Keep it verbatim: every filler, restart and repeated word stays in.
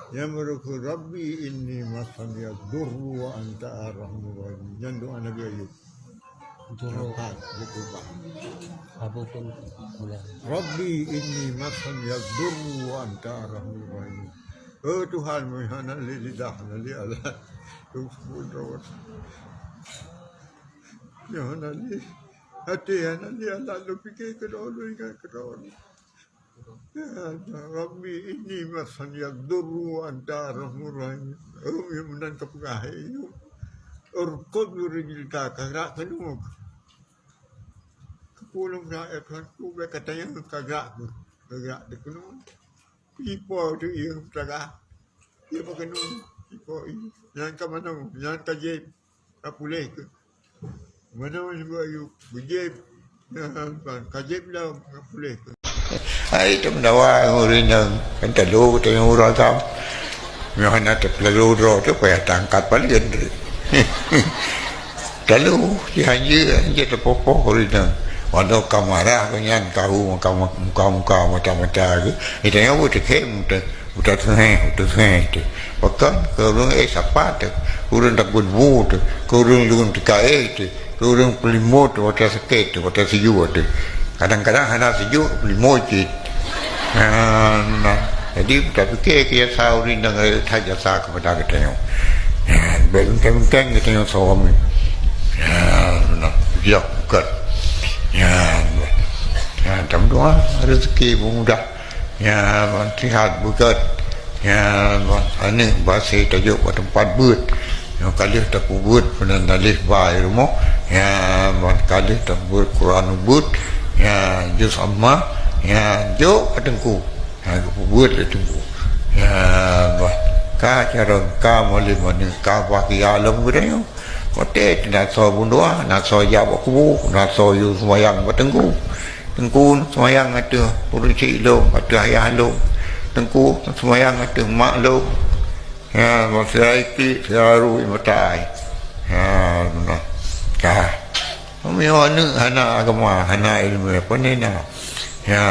Ya, meureuku, "Rabbi inni massaniya durru wa anta arhamur rahimin." Nyan doa Nabi Ayub. Durru. Lepas, dia berubah. Apa pun boleh. "Rabbi inni massaniya durru wa anta arhamur rahimin." Oh Tuhan, meuhana lé lidah, hana lé alat. Tu sebut rawat. Meuhana lé até, hana lé alat, lôn pike keudroe, lôn ingat keudroe. Ya Allah, Rabbi inni massaniya durru wa anta arhamur rahimin. Oh, ya meunan ka peugah, eh, yuk. Urkud bi rijlika, ka gerak keunoe. Ka pulang gerak, eh, Tuhan, ku bèk ka tanyong ka gerak, ka gerak di keunoe. Ipo tu iya peugah. Iya bak keunoe, ipo iya. Nyan ka manoe, nyan ka jieb. Ka puléh keuh. Manoe nibak yub, beujéb. Nah, ka jieb lom, ka puléh keuh. Hai, teumeudawa ureueng inong, kan talo teunyong ureueng agam. Nyoe hana teupeulalo droe teuh payah tangkat paleuen. Talo, si hanjeuet, hanjeuet teupoh-poh ureueng inong. Walau ka marah keuh nyan, ka hu muka-muka, mata-mata keuh. Itanyong beuteukhém teuh. Utat sungai, utat sungai tu. Pakon, keu ureueng, eh, sapa tu? Ureueng takot bu tu. Keu ureueng lôn teuka, eh, tu. Keu ureueng peulimot tu, watèe sakét tu, watèe seujok tu. Kadang-kadang hana seujok, peulimot cit. Nah, nah. Jadi, tapike keu jasa ureueng nyang rayeuk that jasa keupada geutanyoe. Nah, bèk bengkeng-bengkeng geutanyoe suami. Nah, nah. Jok, bukan. Nah, nah. Nah, tam doa, rezeki mudah. Nyan ban sihat beugét. Nyan ban aneuk bak sie tajok bak teumpat beuet. Nyoe ka lheueh tapeubuet peunan daleh bak rumoh. Nyan ban ka lheueh tapeubuet Quran ubeuet. Nyan juz amma. Nyan jok bak teungku. Nyan geupeubeuet lé teungku. Nyan ban ka carông, ka malem aneuk, ka bak ya lom geutanyoe. Watèe teuh na soe bunoe, na soe jak bak kubu, na soe yue seumayang bak teungku. Teungku seumayang ateueh ureueng chik lôn, ateueh ayah lôn. Teungku seumayang ateueh mak lôn. Ya, sira ikiek, sira ruweueng mata ai. Ya, beuna. Ka. Meunyoe aneuk hana agama, hana ileumèe, pane na. Ya.